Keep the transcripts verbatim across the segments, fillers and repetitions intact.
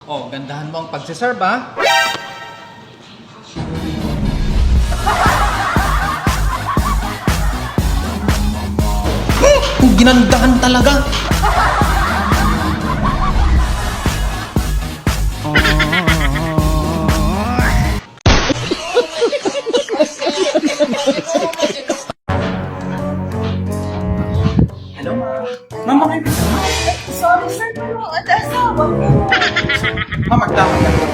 Oh, gandahan mo ang pagsiserve, ah. Hmm, kung ginandahan talaga. Hello, ma'am. Ma'am, okay ka, ma'am? Sorry, sir, pero ang asawa ko. Ma'am, magdamag lang po.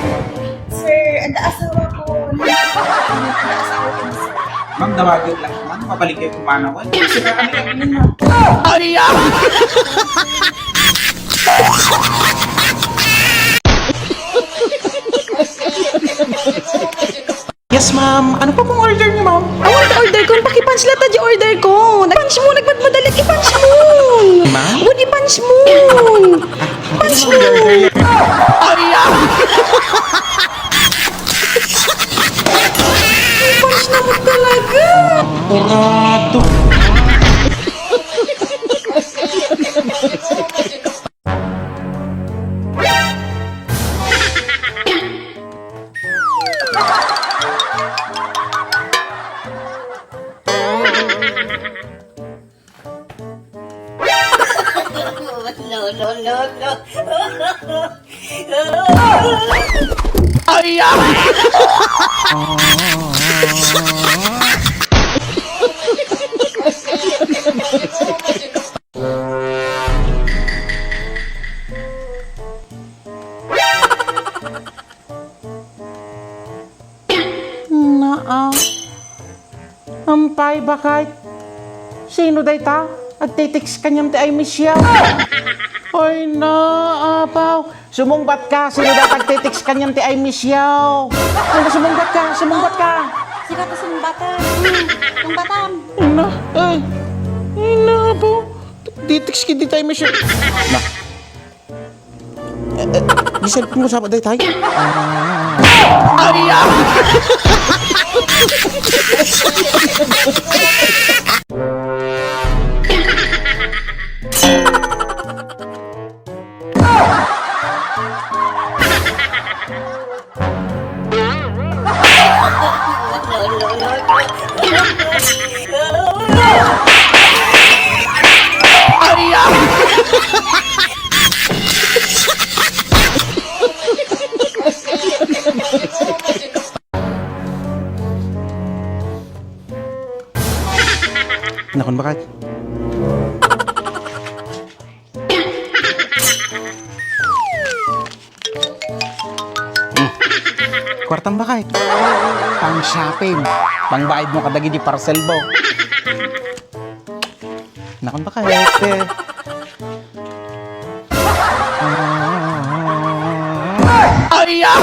Sir, ang asawa ko. Ang asawa ko, sir. Ma'am, dawagyo lang, ma'am. Mabalik kayo kumanawan. Sira kami lang yun, ma'am. Ay, ah! Yes, ma'am. Ano pa pong order niyo, ma'am? Awan ta order ko. Paki-punch lang ta di order ko. Nag-punch mo, nagmadmadali. I-punch mo. Ma'am? Gun, i-punch mo. I-punch mo. Ay, ah! I-punch na mo talaga. Purato. No, no, no, no. Ay, ah! Naa. Ampay, baket. Sino dayta? Agtitext kaniam ti I miss you. Ay, naa, apaw. Sumungbat ka. Sino dayta agtitext kaniam ti I miss you? Ano, sumungbat ka? Sumungbat ka. Sika ti sumungbatam. Hmm, sumungbatam. Ina, ay. Ina, apaw. Agtitext kaniam ti I miss you. Na. Eh, eh, di cellphone ko sa daytay. Ah. Ay, ah! Nakon, baket. Hmm. Kuartam, baket. Pang-shopping. Pangbayad mo kadagiti parcel mo. Nakon, baket. Ay, ah!